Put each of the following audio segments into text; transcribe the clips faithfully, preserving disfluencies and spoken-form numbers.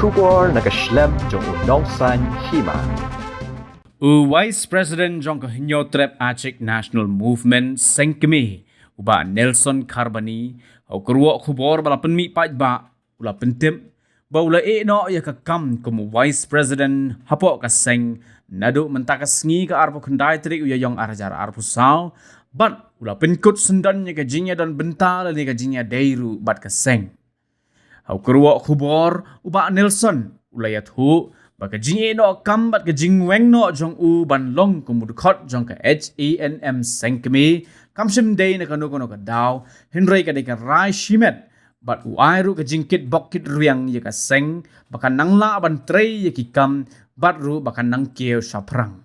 Khubor na ka shlem jong u Nongsaiñ Hima. U Vice President jong ka Hynñiewtrep Achik National Movement, Seng Kmie, u Bah Nelson Kharbani, ha u kyrwoh khubor ba la pynmih paidbah, u la pyntip ba u la ïeh noh ïa ka kam kum u Vice President hapoh ka seng naduh mynta ka sngi, ka arphew khyndai tarik u Ïaïong ar hajar arphew saw, bad u la pynkut syndon ïa ka jingïadon bynta lane ka jingïadei ruh bad ka seng. Ha u kyrwoh khubor, u Bah Nelson u la ïathuh ba ka jingïeh noh kam bad ka jingweng noh jong u ban long kum u dkhot jong ka H A N M Seng Kmie kam shym dei na kano kano ka daw, hynrei ka dei ka rai shimet, bad u ai ruh ka jingkit bok kit rwiang ïa ka seng ba kan nang lah ban trei ïa ki kam, bad ruh ba kan nang kiew shaphrang.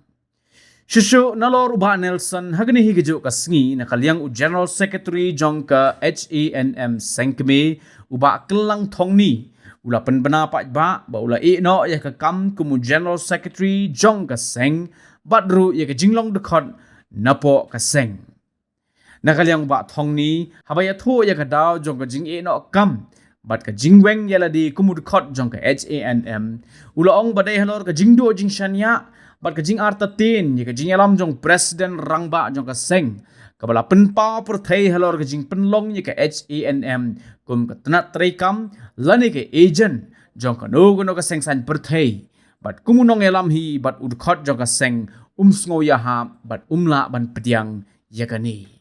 Shuh shuh nalor u Bah Nelson, ha kane hi kajuh ka sngi, na ka liang u General Secretary jong ka H A N M Seng Kmie, u Bah Kyllang Thongni, u la pynbna paidbah ba u la ïeh noh ïa ka kam kum u General Secretary jong ka seng, bad ruh ïa ka jinglong dkhot napoh ka seng. Na ka liang u Bah Thongni, haba ïathuh ïa ka daw jong ka jingïeh noh kam bad ka jingweng ïa lade kum u dkhot jong ka H A N M, u la ong ba dei halor ka jingduh jingshaniah bad ka jingartatien ïa ka jingïalam jong President Rangbah jong ka seng, kaba la pynpaw pyrthei halor ka jingpynlong ïa ka H A N M kum ka tnat treikam lane ka agent jong kano kano ka seng saiñ pyrthei, bad kum u nongïalam hi bad u dkhot jong ka seng, um sngew ïahap bad um lah ban pdiang ïa kane.